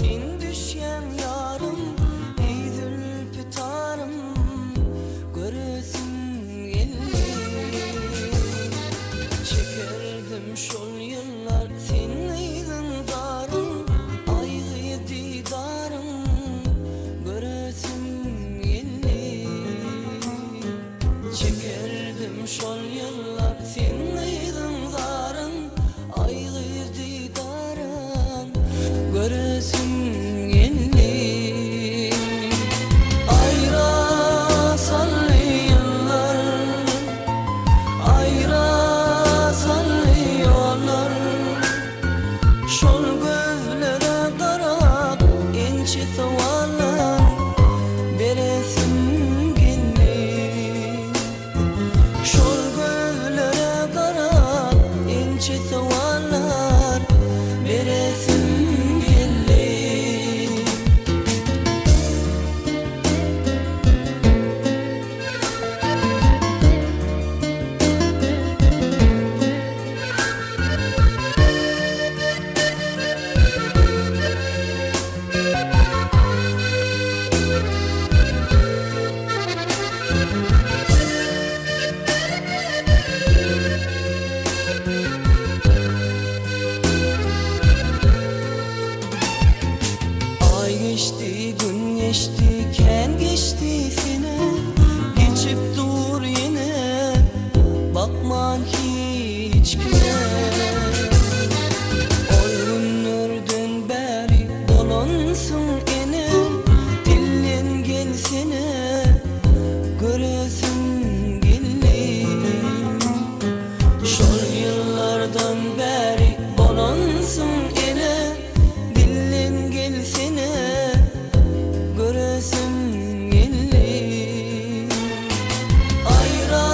Sen düşýäň ýarym, eý zülpi tarym, Göresim geldi. Çekerdim şol ýyllar sen gyzyň zaryn, Aý gyz didaryn, göresim geldi. Çekerdim şol ýyllar sen gyzyň zaryn, Aý gyz didaryn, göresim geldi. Aýra saldy ýyllar, aýra saldy ýollar. Şol gözlere garap ençe sowallar beresim geldi. Şol gözlere garap ençe sowallar beresim geldi. Aý geçdi, gün geçdi, kän geçdi sene, Geçip dur ýene, bakman hiç kime. Ol günlerden bäri dolansyň ene, Dillen gelsene, göresim geldi. Şol ýyllardan bäri bolansyň ene, Dillen gelsene, göresim geldi. Aýra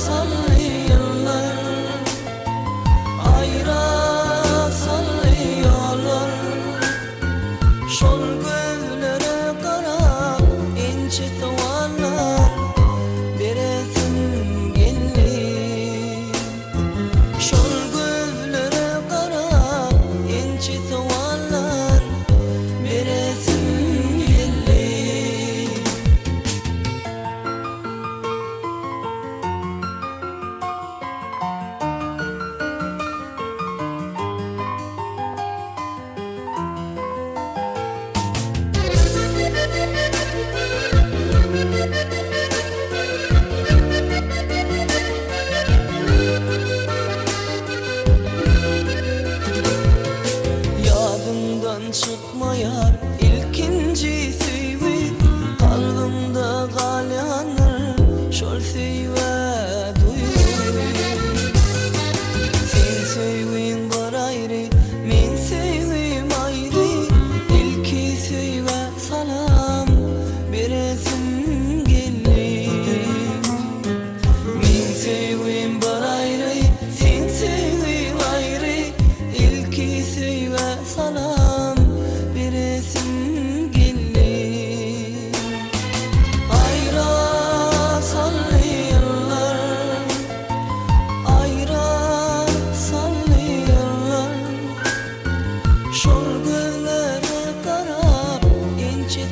saldy ýyllar, aýra saldy ýollar. Şol gözlere garap ençe sowallar beresim geldi. Şol gözlere garap ençe sowallar beresim geldi. Ýadyňdan çykmaýar ilkinji söýgi, Kalbymda galýandyr şol söýgä duýgy. Seň söýgiň bir aýry, meň söýgim aýry, Ilki söýgä salam beresim geldi. Meň söýgim bir aýry, seň söýgiň aýry, Ilki söýgä salam beresim geldi. Aýra saldy ýyllar, aýra saldy ýyllar. Şol gözlere garap ençe.